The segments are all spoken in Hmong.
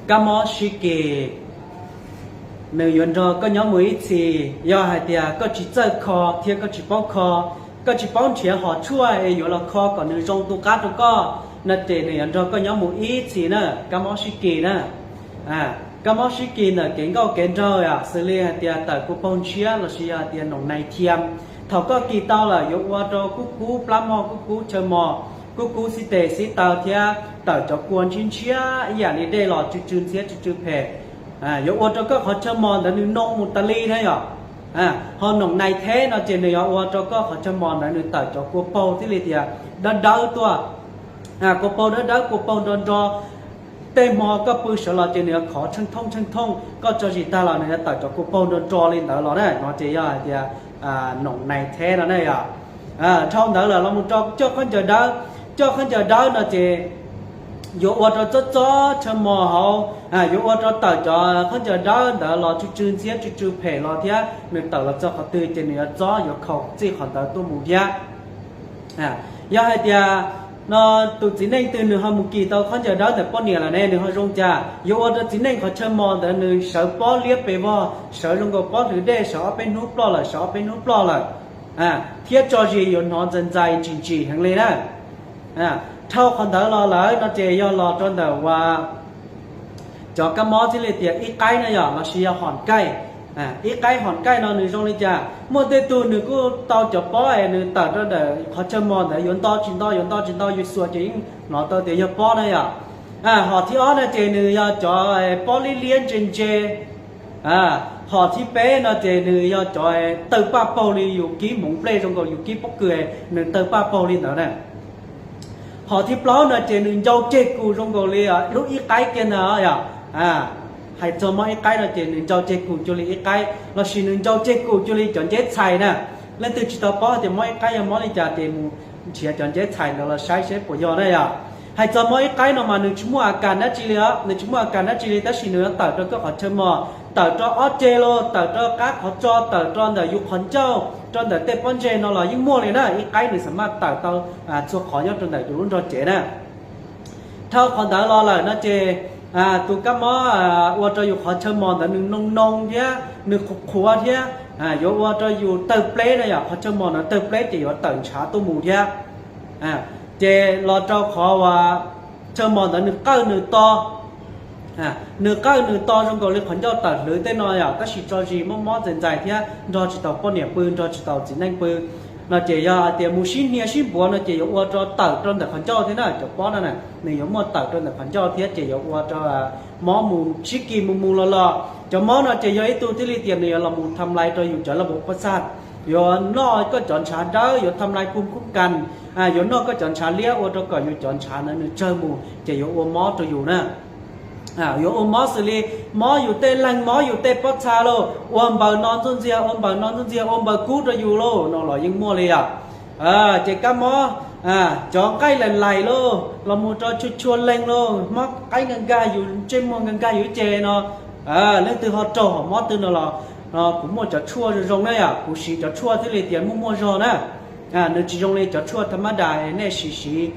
Kab mob sib kis nws yuav nrog koj nyob mus ib txhis. Yog hais tias koj tsis txawj kho thiab koj tsis paub kho, koj tsis paub nrhiav hom tshuaj es yuav los kho kom nws zoo tu qab rau koj no ces nws yuav nrog koj nyob mus ib txhis na, kab mob sib kis na. Kab mob sib kis ntawm kev nkauj kev nraug yom, xws li hais tias tawm kua paug ntshiab lossis yog hais tias noom nais thiam. Thaum koj kis tau lawm yuav ua rau kub kub plab mog, kub kub chaw mos, kub kub xib tes xib taw thiab tawm cov kua ntshiab ntshiab ib yam li dej los tsw tsw ntxhiab tsw tsw phem. Yuav ua rau koj qhov chaw mos ntawd nws noo mus tas li na yom. Ho noom nais theb no ces nws yuav ua rau koj qhov chaw mos ntawd nws tawm cov kua paug thiaj li tias dawb dawb tuaj. Kua paug dawb dawb, kua paug nro nro, tej hmo koj pw sawv los ces nws yuav khov tsheej thooj tsheej thooj, koj tso zis tag los nws yuav tawm cov kua paug nro nro li ntawd los na, no ces yog hais tias noom nais theb no na yom. Dhau ntawd lawm los mus rau coj khaub ncaws dawb. Coj khaub ncaws dawb no ces yuav ua rau txob txob chaw mos hauv, yuav ua rau tawm cov khaub ncaws dawb ntawd los tsw tsw ntxhiab tsw tsw phem los thiab nws tawm los txog qhov twg ces nws yuav txob yuav khaus txij qhov ntawd tuaj mus thiab. Yog hais tias no tus txiv neej twg nws ho mus kis tau khaub ncaws dawb ntawm poj niam lawm ne nws ho zoo cas? Yuav ua rau txiv neej qhov chaw mos ntawd nws sawv pob liab pes vog, sawv zoo nkaus pob hlwv dej, sawv ob peb hnub ploj lawm, sawv ob peb hnub ploj lawm, thiab tso zis yuav hnov ntxais ntxais ntsim ntsim heev li na. Dhau qhov ntawd los lawm no ces yog los rau ntawm uas cov kab mob thiaj li tias ib qaib na yom, lossis yog hom kaij. Ib qaib hom kaij no nws zoo li cas? Muaj tej tug nws kuj tau cov pob es nws tawm rau ntawm qhov chaw mos ntawd yuav nto tsis nto, yuav nto tsis nto, yus xuas ces yeej hnov tau tias yog pob na yom. Hom thib ob no ces nws yog cov pob liab liab ntse ntse. Hom thib peb no ces nws yog cov tawg paj paug li yus kib hmoov nplej zoo nkaus yus kib pob kws, nws tawg paj paug li ntawd na. Hom thib plaub no ces nws ncau ceg kus zoo nkaus li lub ib qaib kiag ntag yom. Hais txog mob ib qaib no ces nws ncau ceg kus cuag li ib qaib, lossis nws ncau ceg kus cuag li cov nceb txhais na. Leej twg tsis tau paub tias mob ib qaib yog mob li cas ces mus nrhiav cov nceb txhais ntawd los saib seb puas yog na yom. Hais txog mob ib qaib no mas nws tsis muaj a kas dab tsi li os, nws tsis muaj a kas dab tsi li, tab sis nws yuav tawm rau koj qhov chaw mos, tawm rau ob ceg los, tawm rau qab qhov tso, tawm rau ntawm yus qhov ncauj, rau ntawm tej pob ntseg no los yeej muaj li na. Ib qaib nws xam maj tawm tau txhua qhov nyob rau ntawm yus lub nrog cev na. Dhau qhov ntawd los lawm no ces tus kab mob ua rau yus qhov chaw mos ntawd nws noo noo thiab nws qhuav qhuav thiab yuav ua rau yus tawg pleb na yom, qhov chaw mos ntawd tawg pleb ces yuav tawm ntshav tuaj mus thiab. Ces los rau qhov uas chaw mos ntawd nws qawj nws to, nws qawj nws to zoo nkaus li qhov ncauj tawm hlwv tej no yom, tab sis tso zis mob mob ntxais ntxais thiab nrog tsis tau poj niam pw, nrog tsis tau txiv neej pw no ces yog hais tias mus sib hnia sib npuav no ces yuav ua rau tawm rau ntawm qhov ncauj thiab na. Cov pob no na nws yuav muaj tawm rau ntawm qhov ncauj thiab ces yuav ua rau mob mus sib kis mus mus los los. Cov mob no ces yog ib tug thiaj li tias nws yuav los mus tham lais rau yus cov laj npaum paj xaj, yuav noj koj cov ntshav dawb, yuav tham lais phum khub kas, yuav noj koj cov ntshav liab ua rau kom yus cov ntshav ntawd nws tsawg mus ces yuav ua mob rau yus na. Yuav ua mob xws li mob yus tej leeg, mob yus tej pob txha lauj, ua npaws no ntxuj ntxiag, ua npaws no ntxuaj ntxiag, ua npaws kub rau yus lauj no los yeej muaj li yom. Ces kab mob cov nqaij lais lais lauj, los mus rau tshua tshua leeg lauj, mob qaib nkag nkag yus, ntsej muag nkag nkag yus ib ce no, leej twg ho raug hom mob twg no los kuv muaj cov tshuaj zoo zoo na yom, kuv siv cov tshuaj thiaj li tias muaj muaj zog na. Nws tsis zoo li cov tshuaj tha mab das nej siv siv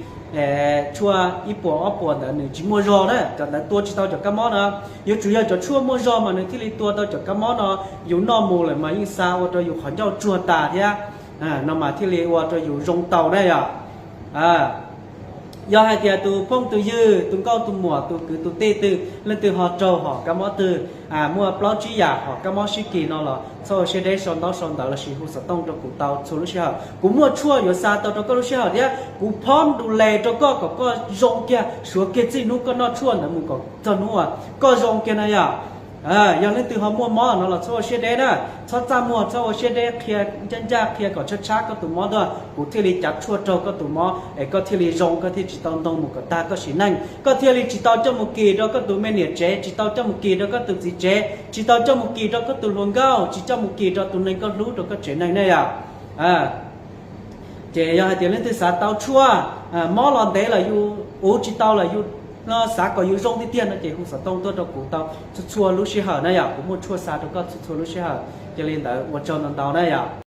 tshuaj ib puas ob puas ntawd nws tsis muaj zog na, cov ntawd tua tsis tau cov kab mob no. Yuav tsum yog cov tshuaj muaj zog mas nws thiaj li tua tau cov kab mob no. Yus noj mus lawm mas yeej xa ua rau yus qhov ncauj tsuag tas thiab, no mas thiaj li ua rau yus zoo tau na yom. Yog hais tias tus phooj tus ywg, tus nkauj tus muam, tus kwv tus tij twg leej twg ho raug hom kab mob twg, muaj plaub tsib yam hom kab mob sib kis no los txhob ua siab deb sau ntaub sau ntawv lossis hu xov tooj rau kuv tau txhua lub sij hawm. Kuv muaj tshuaj yuav xa tau rau koj lub sij hawm thiab kuv phob du les rau koj kom koj zoo kiag, suav kiag txij hnub koj noj tshuaj ntawd mus kom txog hnub uas koj zoo kiag na yom. Yog leej twg ho muaj mob no los txhob ua siab deb na, txhob txaj muag, txhob ua siab deb, qhia ncaj ncaj, qhia kom tshab tshab koj tus mob tuaj, kuv thiaj li cav tshuaj raug koj tus mob es koj thiaj li zoo, koj thiaj tsis tau ntog mus kom tag koj sim neej, koj thiaj li tsis tau coj mus kis rau koj tus me niam tsev, tsis tau coj mus kis rau koj tus txiv tsev, tsis tau coj mus kis rau koj tus hluas nkauj, tsis coj mus kis rau tus neeg koj hlub rau koj tsev neeg ne yom. Ces yog hais tias leej twg xav tau tshuaj, mob los ntev lawm yus uv tsis tau lawm, yus xav kom yus zoo tiag tiag no ces hu xov tooj tuaj rau kuv tau txhua txhua lub sij hawm na yom, kuv muaj tshuaj xa rau koj txhua txhua lub sij hawm. Cia li ntawd ua tsaug ntau ntau na yom.